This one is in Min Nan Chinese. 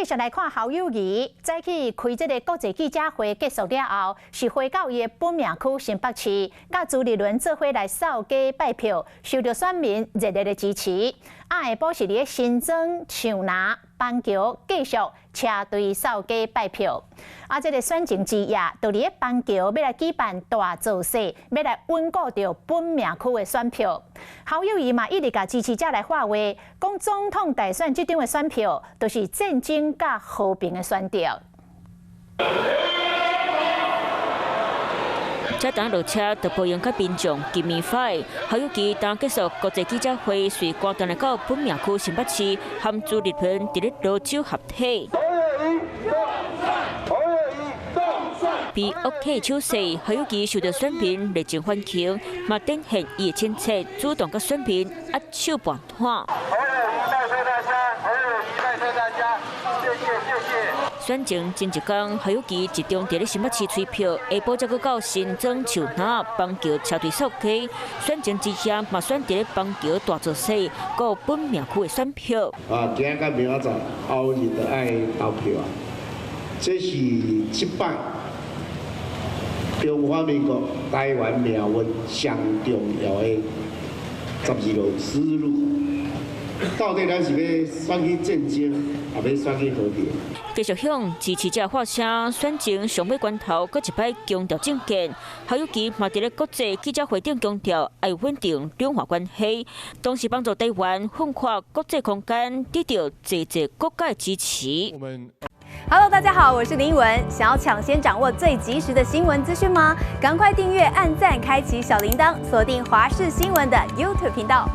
續來看侯友宜，早起開這个國際記者會結束了後，是回到伊的本命區新北市，佮朱立倫做伙來掃街拜票，受著選民熱烈的支持。啊，下晡是佇咧新莊、樹林、板橋繼續車隊掃街拜票。啊，這个選前之夜，就佇咧板橋欲來舉辦大造勢，欲來穩固著本命區的選票。侯友宜嘛一直共支持者來喊話，講總統大選這張的選票，就是戰爭佮和平的選擇。才等落車，就保養佮民眾見面會。侯友宜當結束國際記者會，隨趕轉來到本命區新北市，和朱立倫佇咧蘆洲合體。被 OK 手勢，侯友宜受著選民熱情歡迎，嘛展現伊的親切，主動佮選民握手攀談。侯友宜拜託大家，侯友宜拜託大家，謝謝謝謝。選前前一工，侯友宜集中佇咧新北市催票，下晡才閣到新莊樹林板橋車隊掃街。選前之夜嘛選佇咧板橋大造勢，顧本命區的選票。啊，今仔佮明仔載，後日就愛投票啊！這是這擺中華民國台灣命運上重要的十字路十字路口。到底咱是欲選去戰爭，抑欲選去和平？繼續向支持者喊聲，選前上尾關頭，閣一擺強調政見。侯友宜嘛佇咧國際記者會頂強調，愛穩定兩岸關係，同時幫助台灣擴闊國際空間，得著濟濟國家支持。 Hello，大家好，我是林文。想要搶先掌握最及時的新聞資訊嗎？趕快訂閱、按讚、開啟小鈴鐺，鎖定華視新聞的 YouTube 頻道。